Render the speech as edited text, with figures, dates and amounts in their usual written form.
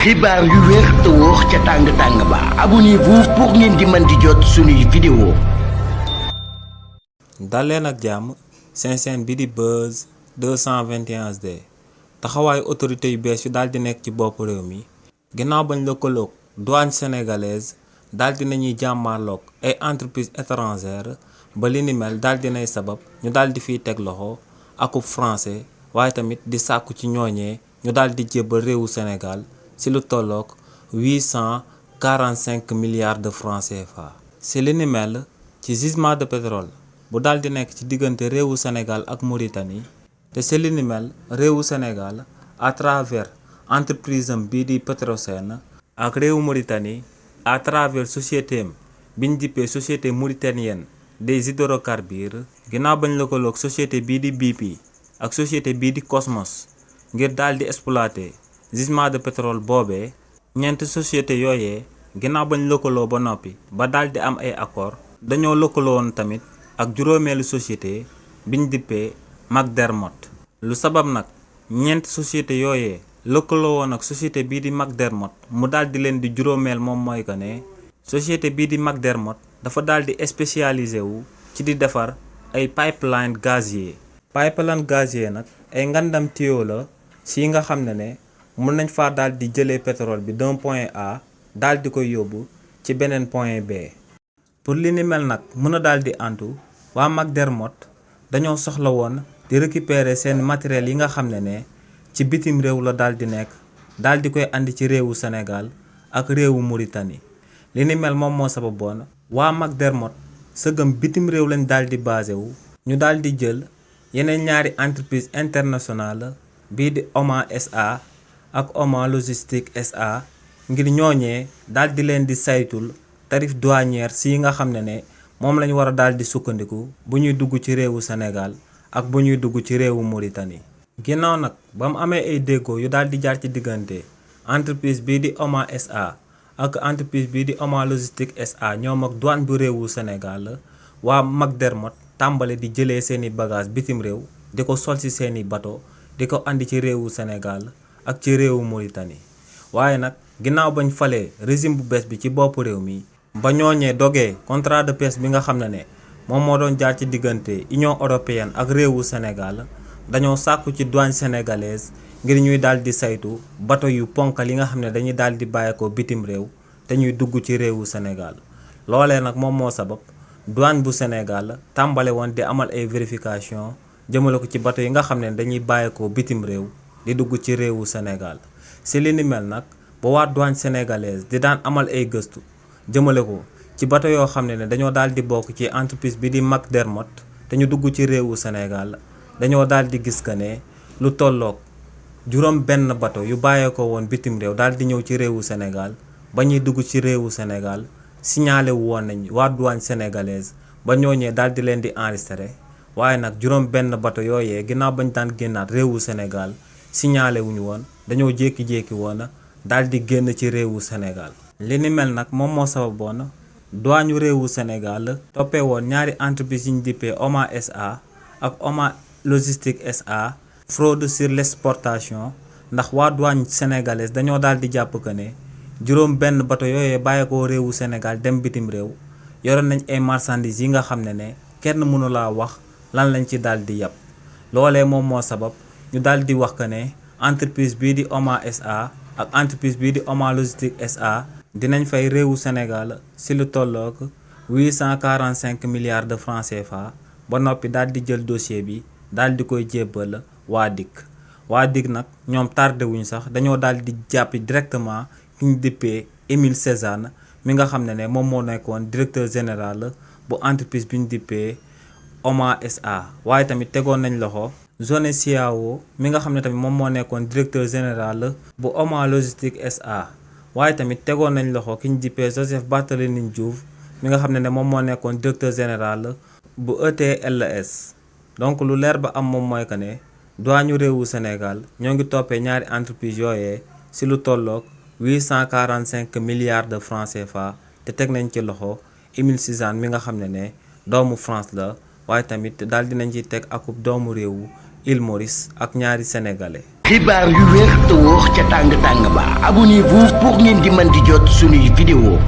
xibaar yu wér te wóor ca tàng ba abonnez-vous pour ngeen di mën di jot suñuy vidéo. daleen ak jàmm seen chaîne bi di Buzz 221 HD taxawaayu autorité yu bees yu daal di nekk ci bopp réew mi ginnaaw bañ lëkkaloog douane sénégalaise daal di nañuy jàmmaarloog ay entreprises étrangères ba li ni mel daal di nay sabab ñu daal di fiy teg loxo akub français waaye tamit di sàkku ci ñooñee ñu daal di jébbal réewu Sénégal ci lu tolloog 845 milliards de francs CFA. ci li ni mel ci gisement de pétrole bu daal di nekk ci diggante réewu Sénégal ak Mauritanie te ci li ni mel réewu Sénégal à travers entreprise am bii di Petrosen ak réewu Mauritanie à travers société am biñ dippee société mauritanienne des hydrocarbures ginnaaw bañ lëkkaloog société bii di BP ak société bii di Cosmos ngir daal di exploiter gisement de pétrole boobee ñeenti société yooyee ginnaaw bañ lëkkaloo ba noppi ba daal di am ay accord dañoo lëkkaloo woon tamit ak juróomeelu société biñ dippee McDermott. lu sabab nag ñeenti société yooyee lëkkaloo woon ak société bii di McDermott mu daal di leen di juróomeel moom mooy que ne société bii di McDermott dafa daal di spécialisé wu ci di defar ay pipeline gazier. pipeline gazier nag ay ngandam tuyau la si nga xam ne mën nañ faa daal di jëlee pétrole bi d'un point A daal di koy yóbbu ci beneen point B. pour li ni mel nag mën a daal di antu waa McDermott dañoo soxla woon di récupérer seen matériel yi nga xam ne ci bitim réew la daal di nekk daal di koy andi ci réewu Sénégal ak réewu Mauritanie. li ni mel moom moo sababoon waa McDermott sëgëm bitim réew lañ daal di basé wu ñu daal di jël yeneen ñaari entreprise internationale bii di Oman SA ak Oman Logistique SA ngir ñooñee daal di leen di saytul tarif douanière si nga xam ne moom lañu war a daal di sukkandiku bu ñuy dugg ci réewu Sénégal ak bu ñuy dugg ci réewu Mauritanie. ginnaaw nag ba mu amee ay déggoo yu daal di jaar ci diggante entreprise bii di Oman SA ak entreprise bii di Oman Logistique SA ñoom ak douane bu réewu Sénégal waa McDermott tàmbale di jëlee seeni bagage bitim réew di ko sol ci seeni bateau di ko andi ci réewu Sénégal ak ci réewu Mauritanie. waaye nag ginnaaw bañ falee régime bu bees bi ci bopp réew mi ba ñooñee dogee contrat de pêche bi nga xam ne moom moo doon jaar ci diggante Union européenne ak réewu Sénégal dañoo sàkku ci douane sénégalaise ngir ñuy daal di saytu bateau yu ponkal yi nga xam ne dañuy daal di bàyyeekoo bitim réew te ñuy dugg ci réewu Sénégal. loolee nag moom moo sabab douane bu Sénégal tàmbale woon di amal ay vérification jëmale ko ci bateau yi nga xam ne dañuy bàyyeekoo bitim réew di dugg ci réewu Sénégal. ci li ni mel nag ba waa douane sénégalaise di daan amal ay gëstu jëmale ko ci bateau yoo xam ne dañoo daal di bokk ci entreprise bi di McDermott te ñu dugg ci réewu Sénégal dañoo daal di gis que ne lu tolloog juróom benn bateau yu bàyyeekoo woon bitim réew daal di ñëw ci réewu Sénégal ba ñuy dugg ci réewu Sénégal signalé woon nañ waa douane sénégalaise ba ñooñee daal di leen di enregistré waaye nag juróom benn bateau yooyee ginnaaw bañ daan génnaat réewu Sénégal signalé wuñu woon dañoo jékki-jékki woon daal di génn ci réewu Sénégal. li ni mel nag moom moo sababoon douane réewu Sénégal toppee woon ñaari entreprise yi ñu dippee Oman SA ak Oman Logistique SA fraude sur l'exportation ndax waa douane sénégalaise dañoo daal di jàpp que ne juróom benn bateau yooyee bàyyeekoo réewu Sénégal dem bitim réew yoroon nañ ay marchandises yi nga xam ne kenn mënu laa wax lan lañ ci daal di yàpp. loolee moom moo sabab ñu daal di wax que ne entreprise bii di Oman SA ak entreprise bii di Oman Logistique SA dinañ fay réewu Sénégal ci lu tolloog 845 milliards de francs CFA ba noppi daal di jël dossier bi daal di koy jébbal waa DIC nag ñoom tardé wuñ sax dañoo daal di jàpp directement ki ñu dippee Émile Cézanne mi nga xam ne moom moo nekkoon directeur général bu entreprise bi ñu dippee Oman SA. waaye tamit tegoon nañ loxo Zone Siao mi nga xam ne tamit moom moo nekkoon directeur général bu Oman Logistique SA. waaye tamit tegoon nañ loxo ki ñu dippee Joseph Barthélémy Diouf mi nga xam ne moom moo nekkoon directeur général bu ETLS. donc lu leer ba am moom mooy que ne douane réewu Sénégal ñoo ngi toppee ñaari entreprise yooyee ci lu tolloog 845 milliards de francs CFA te teg nañ ci loxo Émile Cézanne mi nga xam ne doomu France la waaye tamit daal dinañ ci teg akub doomu réewu Île Maurice ak ñaari sénégalais. xibaar yu wér te wóor ca tàng tàng ba abonnez-vous pour ngeen di mën di jot suñuy vidéo